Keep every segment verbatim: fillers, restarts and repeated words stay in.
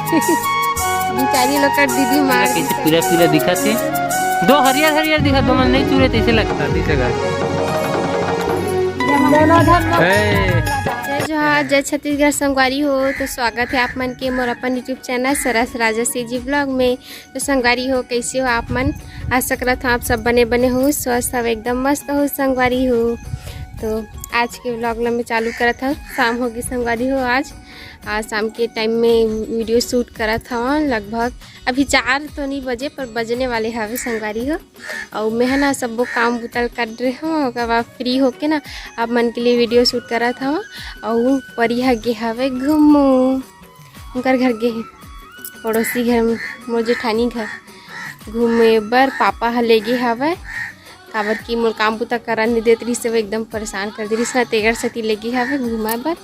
बिचारी लोग कर दीदी मार कैसे पीला पीला दिखत हे। दो हरियर हरियर दिखत, दो मन नहीं चुरे तैसे लगता, तैसे घर। जय जोहार, जय छत्तीसगढ़ संगवारी हो। तो स्वागत है आप मन के मोर अपन YouTube चैनल सरस राजा CG vlog में। तो संगवारी हो, कैसे हो आप मन? आशा करत हूँ आप सब बने बने हो, स्वस्थ हो, एकदम मस्त हो संगवारी हो। तो आज के vlog ला मैं चालू करत हूँ। शाम होगी संगवारी हो, आज आज शाम के टाइम में वीडियो शूट करत हवं। लगभग अभी चार तो नहीं बजे, पर बजने वाले हवे संगवारी हो। और मैं ह ना सब्बो काम बुतल कर रहे हूँ, ओकर बाद फ्री होके ना आप मन के लिए वीडियो शूट करत हवं। और परी ह गे हवे घूमू, उनकर घर गे हे, पड़ोसी घर में, मोर जेठानी घर घूमे बर पापा ह ले गे हवे, काबर कि मोर काम बुता करन नहीं देत रहिस, वो एकदम परेशान कर दे रहिस ना, तेकर सेती ले गे हवे घुमाए बर।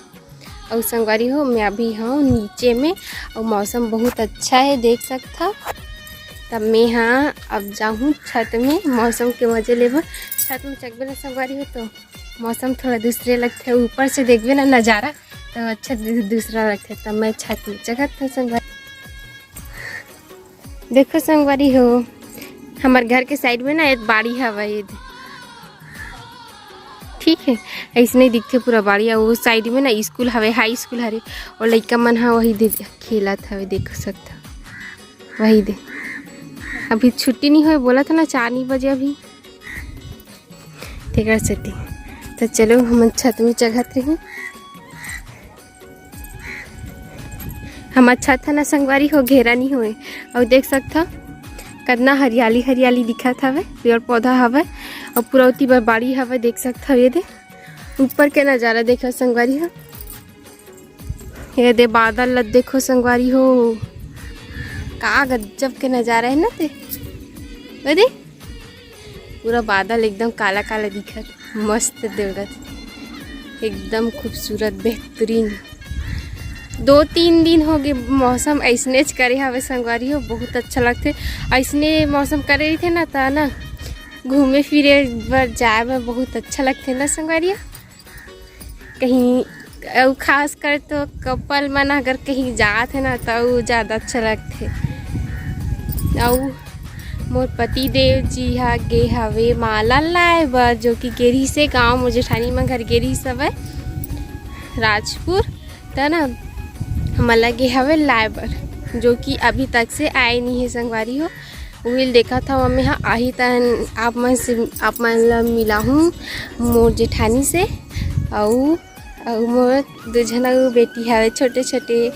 अउ संगवारी हो, मैं अभी हूँ नीचे में, अउ मौसम बहुत अच्छा है, देख सकत हव। तब मैं हाँ अब जाहूँ छत में मौसम के मजे लेबर। छत में चघबे ना संगवारी हो, तो मौसम थोड़ा दूसरे लगथे, ऊपर से देखबे ना नज़ारा, तो अच्छा दू-, दूसरा लगथे। तब मैं छत में चघत हूँ संगवारी। देखो संगवारी हो, हमर घर के साइड में ना एक बाड़ी हवय, ये दे। ठीक है, ऐसने दिखथे पूरा बाड़ी। अउ वो साइड में ना स्कूल हवे, हाई स्कूल हरे, और लइका मन ह वही दे खेलत हवे, देख सकत हव, वही दे। अभी छुट्टी नहीं होय, बोलत हव ना चार नहीं बजे अभी, तेकर सेती। तो चलो, हमन छत में चघत रही। हमर छत ह ना संगवारी हो, घेरा नहीं होए। अउ देख सकत हव, कतना हरियाली हरियाली दिखत हवे, पेड़ पौधा हवे, अउ पूरा ओती बर बाड़ी हवे, देख सकत हव। ये दे ऊपर के नज़ारा देखो संगवारी हो, ये दे बादल ल देखो संगवारी हो, का गजब के नज़ारा है ना ते। वो दे पूरा बादल एकदम काला काला दिखत, मस्त देवगत, एकदम खूबसूरत, बेहतरीन। दो तीन दिन हो गए मौसम ऐसनेच करे हवे संगवारी हो, बहुत अच्छा लगथे। ऐसने मौसम करे रहिथे ना, त ना घूमे फिरे बर, जाए बर बहुत अच्छा लगथे ना संगवारी हो। कहीं अउ खास कर तो कपल मन अगर कहीं जात है ना, तो उ ज़्यादा अच्छा लगथे। अउ मोर पति देव जी हा गे हवे माला लाए बर, जो कि गे रहिस हे गाँव, मोर जेठानी मन घर गे रहिस हवय राजपुर, त ना माला गे हवे लाए बर, जो कि अभी तक से आए नहीं है संगवारी हो। उहिल देखत हव, मैं हा आही तहन आप मन से, आप मन ला मिलाहूँ मोर जेठानी से। अउ, अउ मोर दू झन अउ बेटी हवे छोटे छोटे,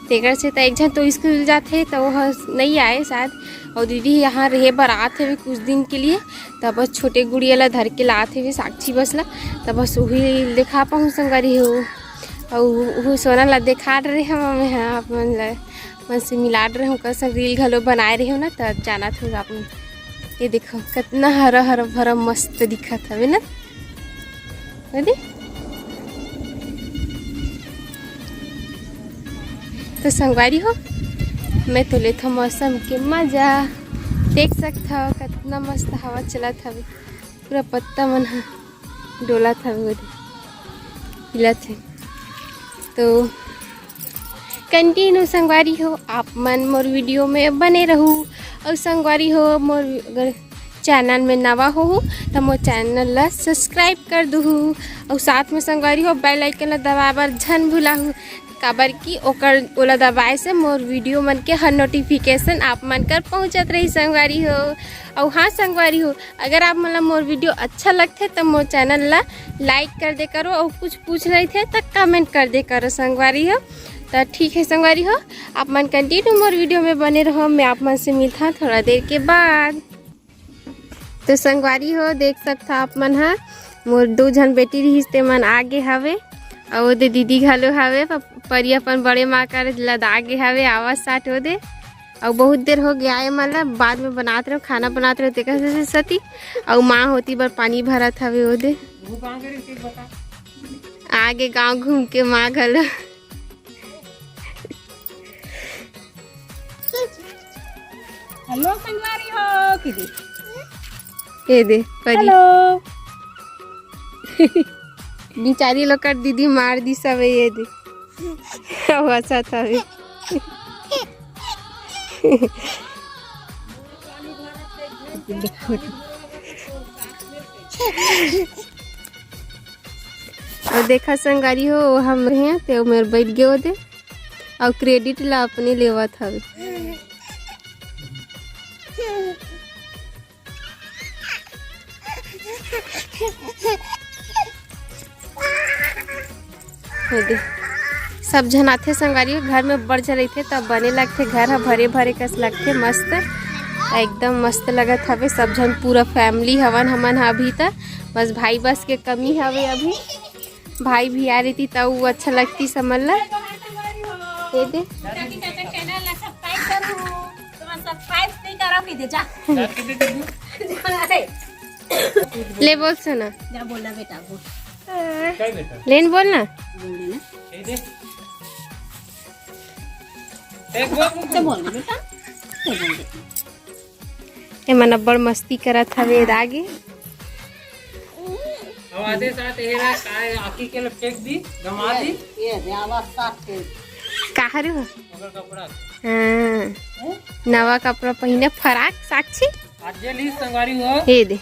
तेकर से त एक झन तो स्कूल जाथे त वो ह नई आए शायद, अउ दीदी यहाँ रहे बर आत हवे कुछ दिन के लिए, त बस छोटे गुड़िया ला धर के लात हवे साक्षी बस ला, त बस उही देखा पाहूँ संगवारी हो। अउ उहू सोना ला देखात रहे हव मैं हा आप मन ला। मन से मिलात रहे हूँ, कसन रील घलो बनाए रहे हूँ ना, त जानत हूँ आप मन। ये देखो, कितना हरा हरा भरा मस्त दिखत हवे ना, दीदी। तो संगवारी हो, मैं तो लेथव मौसम के मजा। देख सकत हव, कितना मस्त हवा चलत हवे, पूरा पत्ता मन ह डोलत हवे, वो दे, हिलत हे। तो कंटिन्यू संगवारी हो, आप मन मोर वीडियो में बने रहू। अउ संगवारी हो, मोर अगर चैनल में नवा होहू, त मोर चैनल ला सब्सक्राइब कर दूहू। अउ साथ में संगवारी हो, बेल आइकन ला दबाए बर झन भुलाहू, काबर कि ओकर, ओला दबाए से मोर वीडियो मन के हर नोटिफिकेशन आप मन कर पहुँचत रही संगवारी हो। अउ हाँ संगवारी हो, अगर आप मन ला मोर वीडियो अच्छा लगथे, त मोर चैनल ला लाइक कर दे करो, अउ कुछ पूछना रहिथे, त कमेंट कर दे करो संगवारी हो। त ठीक है संगवारी हो, आप मन कंटिन्यू मोर वीडियो में बने रहो, मैं आप मन से मिलता थोड़ा देर के बाद। तो संगवारी हो, देख सकथा आप मन हा, मोर दो झन बेटी रहिस, ते मन आगे हवे, अउ ओदे दीदी घलो हवे, प-, परी अपन बड़े माँ कर लदा गे हवे, आवाज साट ओदे। अउ बहुत देर हो गया आए मन ला, बाद में बनात रहो, खाना बनात रहो, तेकर से सती। अउ माँ होती बर पानी भरत हवे ओदे। आगे गांव घूम के माँ घलो। हेलो संगवारी हो, किदी। ये दे, परी। हेलो। बिचारी लोग कर दीदी मार दी सब, ये दे। हंसत हवे। अउ देखा संगवारी हो, वो हम हे, ते मेर बइठ गे ओदे, अउ credit ला अपने लेवत हवे। ये दे, सब झन आथे संगवारी हो, घर में बड़ झन रहिथे, तब बने लगथे, घर ह भरे भरे कस लगथे, मस्त, एकदम मस्त लगत हवे। सब झन पूरा family हवन हमन ह अभी त, बस भाई बस के कमी हवे अभी। भाई भी आ रही थी, तब वो अच्छा लगती समझ ला। ये दे। चाचा के चैनल ला सब्सक्राइब करो। तुम सब्सक्राइब नहीं करो, भी दे जा। अरे। ले बोल सोना। जा बोलना बेटा, बोल। लेन बोल ना। बोल देना। ये दे। एक बोल, बोल, तो बोल। बोल बेटा। तो बोल दे। एमन अब्बड़ मस्ती करत हवे दागे। अब आते साथ ये रहा, काय आकी के लिए फेंक दी, गमा दी। ये दे, आवाज साफ के। काहरे हो? ओकर कपड़ा। हाँ। हैं? नवा कपड़ा पहिने, फराक, साक्षी। आज जे ली संगवारी हो। हे दे।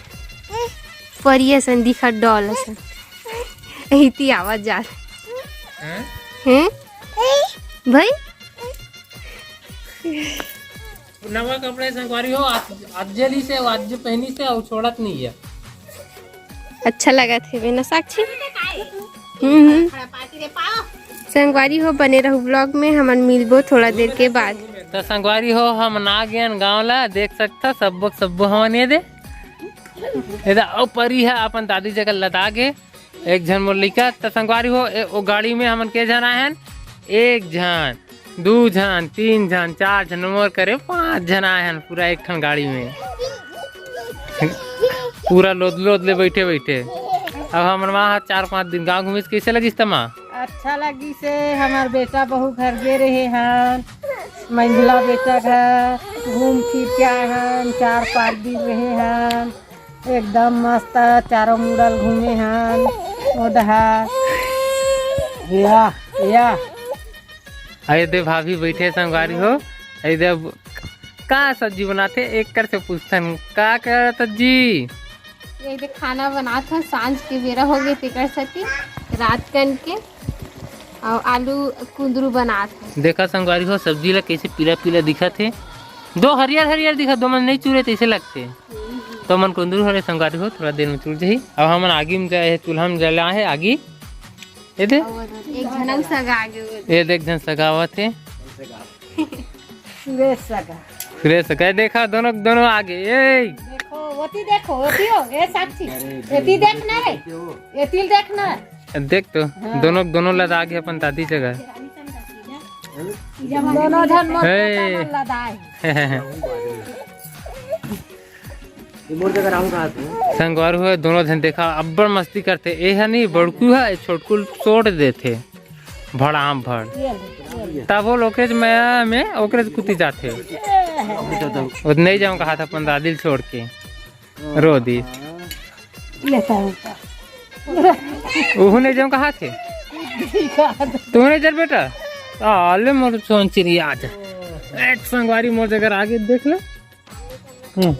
परी असन दिखत, doll असन। एहिती आवाज जात। हैं? हैं? भाई? नवा कपड़ा संगवारी हो, आज, आज जे ली से, आज जे पहनी से, अउ छोड़त नहीं है। अच्छा लगत हे ना साक्षी? हम्म, हम्म। संगवारी हो, बने रहू vlog में, हमन मिलबो थोड़ा देर के बाद। तो संगवारी हो, हमन आ गेन गाँव ला, देख सकथा सब्बो, सब्बो हमन ये दे, ये दे, अउ परी है अपन दादी जगह लदा गे। एक झन मोर लइका, त संगवारी हो, ए, ओ गाड़ी में हमन के झन आए हन? एक झन, दू झन, तीन झन, चार झन, मोर करे पाँच झन आए हन पूरा एक ठन गाड़ी में। पूरा लोद लोद ले बैठे बैठे। अब हमन वहाँ चार पाँच दिन गाँव घूमिस, कैसे लगिस तमा? अच्छा लगिस हे, हमार बेटा बहू घर गे रहे हन, मंझला बेटा घर घूम फिर के आए हन, चार पाँच दिन रहे हन। एकदम मस्त चारों मुड़ल घूमे हन। ओ डहा। या, या। अरे दे भाभी बैठे संगवारी हो। अरे दे अब का सब्जी बनाथे, एकर से पूछथन, का करत जी? ये दे खाना बनात हन, सांझ के बेरा हो गे, तेकर सेती रात कन के अउ आलू कुंदरू बनात हन। देखा संगवारी हो, सब्जी ला कैसे पीला पीला दिखत हे, दो हरियर हरियर दिखत, दो मन नहीं चुरे तैसे लगथे। तो मन कुंदरू हरे संगवारी हो, थोड़ा देर में चुर जही। अब हमन आगी में जाए हे, चूल्हा में जला हे आगी। ये दे, एक झन अउ सगा आगे। ये देख झन सगावत हे। सुरेश सगा। सुरेश सगा, देखा दोनों, दोनों आगे। ए देखो, ओती देखो, ओती हो, ए साक्षी। एती देख ना रे, एती देख ना। देख तो, हाँ। दोनों, दोनों लदा गे अपन दादी जगह। दोनों झन मोर हे। पोता मन लदाए। ये मोर जगह राहू कहा तू। संगवारी हो, दोनों झन देखा अब्बड़ मस्ती करथे। ए ह नहीं, बड़कू ह, ए छोटकू छोड़ देथे। भड़ाम भड़। ये ले, ये ले। तब वो लोकेज में, में ओकरे कुती जाथे। वो नहीं जाऊँ कहा था अपन दादी ल छोड़ के। रो दी। लेता है उल्टा। उहू नहीं जाऊँ कहा थे। तू नहीं जर बेटा। आले मोर सोन चिरी आज। ए संगवारी मोर जगह आगे देख ले। हम्म।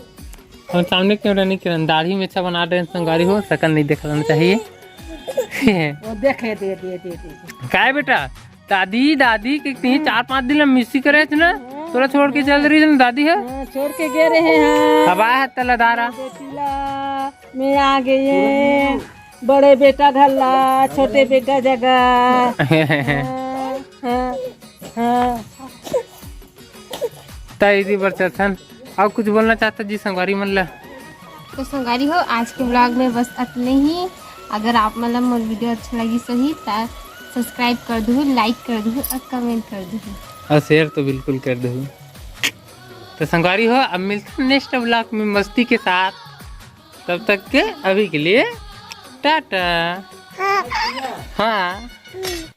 हम सामने कैमरा नहीं करन, दाढ़ी में अच्छा बना रहे हैं संगवारी हो, शकल नहीं दिखाना चाहिए। वो देखे, दे, दे, दे, दे। काय बेटा, दादी, दादी के तीन, चार, पाँच दिन में मिस्सी करे थे ना, तोला छोड़ के चल रही थी ना दादी है। हाँ, छोड़ के गे रहे हैं। अब आया है तला दारा। बेटी ला, मैं आ गई है। बड़े बेटा घर ला, छोटे बेटा जगह। हाँ, हाँ, हाँ। ताई दी बरचथन। अउ कुछ बोलना चाहता जी संगवारी मन ला? तो संगवारी हो, आज के vlog में बस अतने ही। अगर आप मन ला मोर video अच्छा लगिस होही, त subscribe कर दुहू, like कर दुहू अउ comment कर दुहू। अउ share तो बिल्कुल कर दुहू। तो संगवारी हो, अब मिलता next vlog में मस्ती के साथ। तब तक के अभी के लिए टाटा। हाँ।